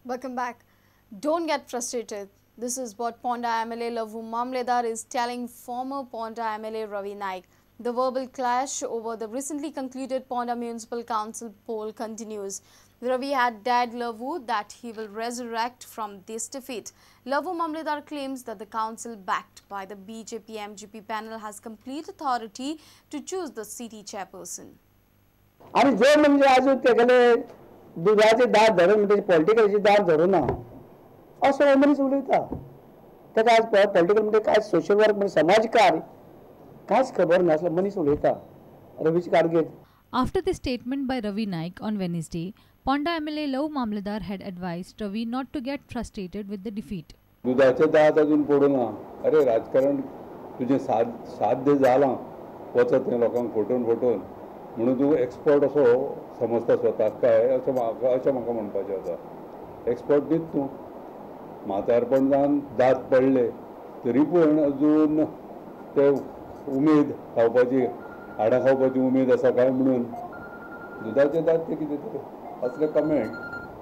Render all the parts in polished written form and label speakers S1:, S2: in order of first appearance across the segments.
S1: Welcome back. Don't get frustrated. This is what Ponda MLA Lavoo Mamledar is telling former Ponda MLA Ravi Naik. The verbal clash over the recently concluded Ponda Municipal Council poll continues. Ravi had dared Lavoo that he will resurrect from this defeat. Lavoo Mamledar claims that the council backed by the BJP MGP panel has complete authority to choose the city chairperson.
S2: आणि जे म्हणजे अजून तेगेले दुधाचे दांत धरून म्हणजे पॉलिटिकलचे दांत धरून ना असो मनीस उलयता. ताका आज पॉलिटिकल म्हणजे काय, सोशल वर्क म्हणजे समाज कार्य कांयच खबर नासलो मनीस उलयता. Ravish कारगेत.
S3: After the statement by Ravi Naik on Wednesday, Ponda MLA Lavoo Mamledar had advised Ravi not to get frustrated with the defeat.
S4: दुधाचे दांत अजून पडूं ना. अरे राजकारण तुजें साध्य जालां वचत थंय लोकांक फटोवन फटोवन म्हणून तूं एक्सपर्ट असो समजता स्वताक काय अशें म्हाका म्हणपाचें आसा. एक्सपर्ट न्हीच तूं. म्हातारपण जावन दांत पडले तरी पूण अजून ते उमेद खावपाची, हाडां खावपाची उमेद आसा काय म्हणून दुधाचे दांत ते कितें तरी असले कमेंट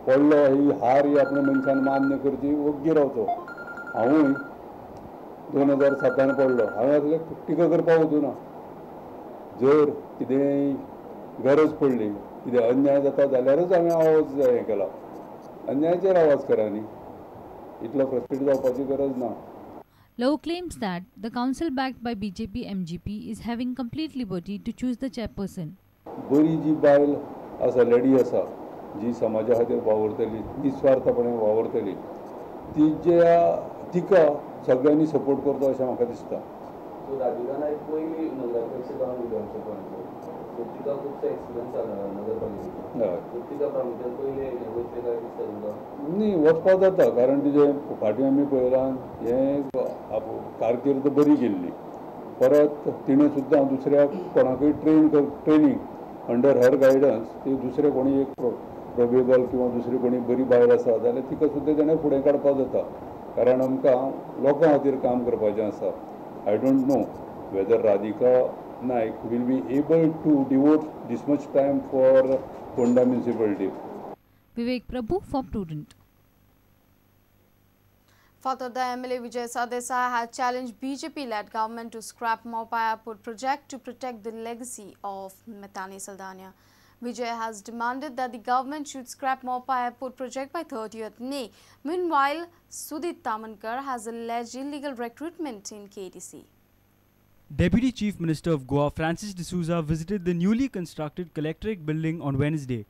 S4: पडलो. ही हार ही आपल्या मनशान मान्य करची, वग्गी रावचो. हांवूय 2007 पडलो, हांवें असले टिका करपाक वचूं ना. जर कितेंय गरज पडली, कितें अन्याय जाता जाल्यारच हांवें आवाज हें केला. अन्यायाचेर आवाज करा न्ही, इतलो फ्रस्ट्रेट जावपाची गरज ना.
S3: Lavoo claims that the council backed by BJP MGP is having complete liberty to choose the chairperson.
S4: बरी जी बायल आसा, लेडी आसा, जी समाजा खातीर वावुरतली, निस्वार्थपणे वावुरतली, ती ज्या तिका सगळ्यांनी सपोर्ट करतो अशें म्हाका दिसता.
S5: सो राधिका नायक पयली नगराध्यक्ष जावन गेली आमच्या गोंयांत, सो तिका खुबसो एक्सपिरियन्स आसा नगरपालिकेचो, सो तिका प्रामुख्यान पयले वयतले काय दिसता तुमकां?
S4: न्ही, वचपाक जाता, कारण तिजें फाटीं आमी पळयलां हें कारकीर्द बरी केल्ली. परत तिणें सुद्दां दुसऱ्या कोणाकूय ट्रेनींग अंडर हर गायडन्स ती दुसरे कोणी एक प्रोबेबल किंवा दुसरी कोणी बरी बायल आसा जाल्यार तिका सुद्दां तेणें फुडें काडपाक जाता. कारण आमकां लोकां खातीर काम करपाचें आसा. I don't know whether Radhika Naik will be able to devote this much time for Ponda municipality.
S3: Vivek Prabhu for Prudent.
S1: Fatorda MLA Vijay Sardesai has challenged BJP-led government to scrap Mopa Airport project to protect the legacy of Matanhy Saldanha. Vijay has demanded that the government should scrap Mopa Airport project by 30th May. Meanwhile, Sudip Tamankar has alleged illegal recruitment in KDC.
S6: Deputy Chief Minister of Goa Francis D'Souza visited the newly constructed Collectorate building on Wednesday.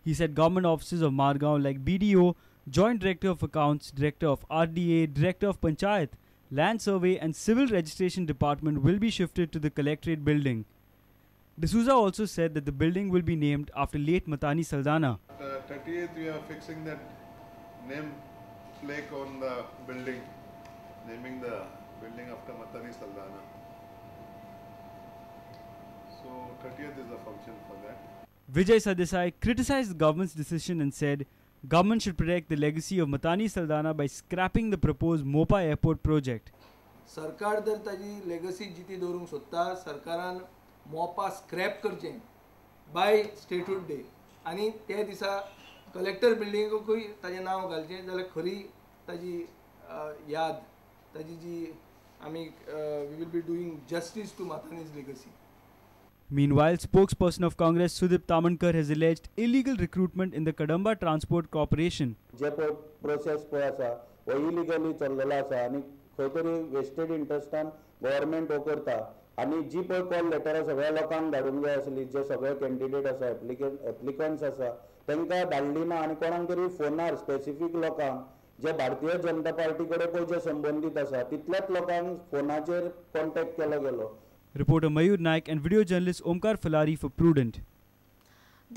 S6: He said government offices of Margao like BDO, Joint Director of Accounts, Director of RDA, Director of Panchayat, Land Survey and Civil Registration Department will be shifted to the Collectorate building. D'Souza also said that the building will be named after late Matanhy Saldanha.
S7: 30th we are fixing that name plaque on the building, naming the building after Matanhy Saldanha. So 30th is the function for that.
S6: Vijay Sardesai criticized the government's decision and said government should protect the legacy of Matanhy Saldanha by scrapping the proposed Mopa Airport project.
S8: सरकार जर ताजी legacy जिती दवरूंक सोदता, सरकारान Mopa scrap करचें बाय statehood day आनी त्या दिसा कलेक्टर बिल्डिंगेकूय ताजें नांव घालचें जाल्यार खरी ताजी याद, ताजी जी आमी we will be doing justice to Matanhy's legacy.
S6: Meanwhile, spokesperson of Congress Sudip Tamankar has alleged illegal recruitment in the Kadamba Transport Corporation.
S9: J process पळय आसा हो इलिगली चल्लेलो आसा आनी खंय तरी वेस्टेड इंट्रस्टान गव्हर्मेंट हो करता आनी जी पळय कॉल लेटरां सगळ्या लोकांक धाडूंक जाय आसली, जे सगळे कॅन्डिडेट आसा, एप्लिकंट्स आसा तांकां धाडली ना आनी कोणाक तरी फोनार स्पेसिफीक लोकांक जे भारतीय जनता पार्टी कडेन पळय जे संबंदीत आसा तितल्याच लोकांक फोनाचेर कॉन्टेक्ट केलो गेलो.
S6: Reporter Mayur Naik and video journalist Omkar Falari for Prudent.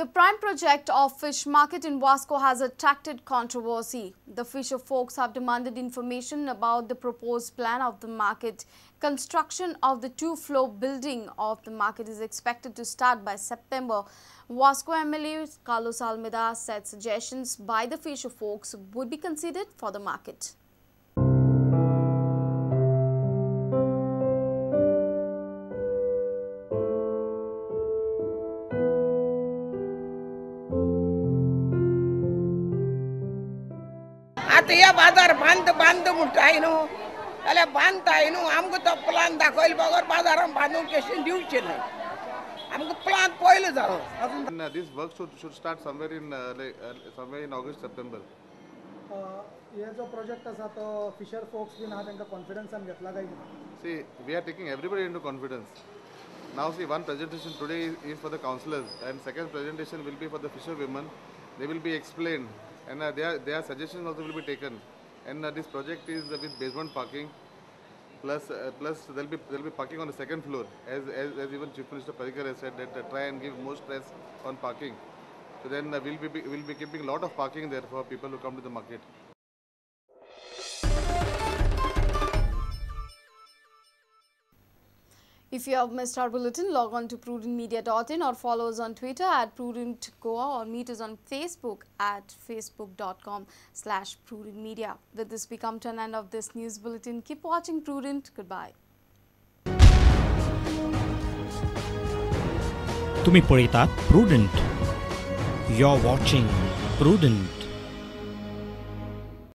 S1: The prime project of fish market in Vasco has attracted controversy. The fisher folks have demanded information about the proposed plan of the market. Construction of the two-floor building of the market is expected to start by September. Vasco MLA Carlos Almeida said suggestions by the fisher folks would be considered for the market.
S10: आतां हे बाजार बांद बांद म्हणटाय न्हू जाल्यार बांदताय न्हू आमकां तो प्लान दाखयले बगर बाजारान बांदूंक केशी दिवचे न्हय. आमकां प्लान पयलो जालो.
S7: This work should start somewhere in somewhere in August September.
S11: हे जो प्रोजेक्ट आसा तो फिशर फोक्स बीन आहा तांकां कॉन्फिडन्सान घेतला काय कितें?
S7: See, we are taking everybody into confidence. Now see, one presentation today is for the councillors and second presentation will be for the fisher women. They will be explained and their suggestions also will be taken. And this project is with basement parking, plus there will be parking on the second floor. As even Chief Minister Parrikar has said that try and give more stress on parking. So then we'll be keeping a lot of parking there for people who come to the market.
S1: If you have missed our bulletin, log on to prudentmedia.in or follow us on Twitter at prudentgoa or meet us on Facebook at facebook.com/prudentmedia. With this, we come to an end of this news bulletin. Keep watching Prudent. Goodbye.
S12: तुम्ही पळयतात Prudent. You're watching Prudent.